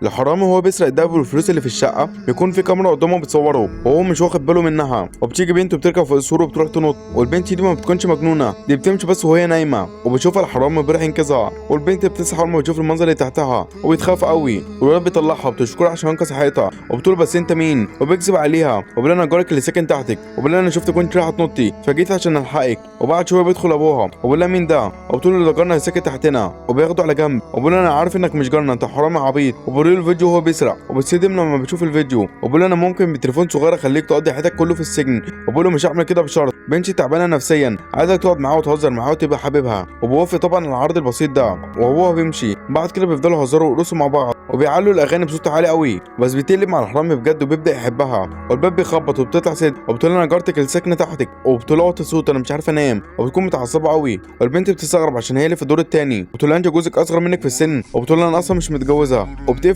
الحرامي وهو بيسرق الدهب والفلوس اللي في الشقة بيكون في كاميرا قدامه بتصوره وهو مش واخد باله منها. وبتيجي بنت وبتركب فوق السور وبتروح تنط، والبنت دي ما بتكونش مجنونة، دي بتمشي بس وهي نايمة، وبتشوف الحرامي بيروح ينقذها. والبنت بتصحى اول ما بتشوف المنظر اللي تحتها وبتخاف قوي، والولد بيطلعها وبتشكره عشان انقذ حياتها، وبتقول بس انت مين، وبيكذب عليها وبيقول انا جارك اللي ساكن تحتك، وبيقول انا شفتك وانت رايحة تنطي فجيت عشان الحقك. وبعد شوية بيدخل ابوها وبيقول لها مين ده، وبتقول له ده جارنا اللي ساكن تحتنا، وبياخده على جنب وبيقول انا عارف انك مش جارنا، انت حرامي عبيط. وبيوري له الفيديو وهو بيسرق، وبتصدم لما بتشوف الفيديو، وبيقول انا ممكن بتليفون صغير اخليك تقضي حياتك كله في السجن، وبيقول له مش هعمل كده بشرط بنتي تعبانة نفسيا، عايزك تقعد معاها وتهزر معاها وتبقى حبيبها. وبيوافق طبعا على العرض البسيط ده، وهو بيمشي. بعد كده بيفضلوا يهزروا ويرقصوا مع بعض وبيعلوا الاغاني بصوت عالي قوي، بس بيتقلب مع الحرامي بجد وبيبدا يحبها. والباب بيخبط وبتطلع ست وبتقول انا جارتك اللي ساكنة تحتك، وبتقول وطي صوت انا مش عارفه انام، وبتكون متعصبه قوي. والبنت بتستغرب عشان هي اللي في الدور الثاني، وبتقول لها انت جوزك اصغر منك في السن، وبتقول لها انا اصلا مش متجوزة، وبتقفل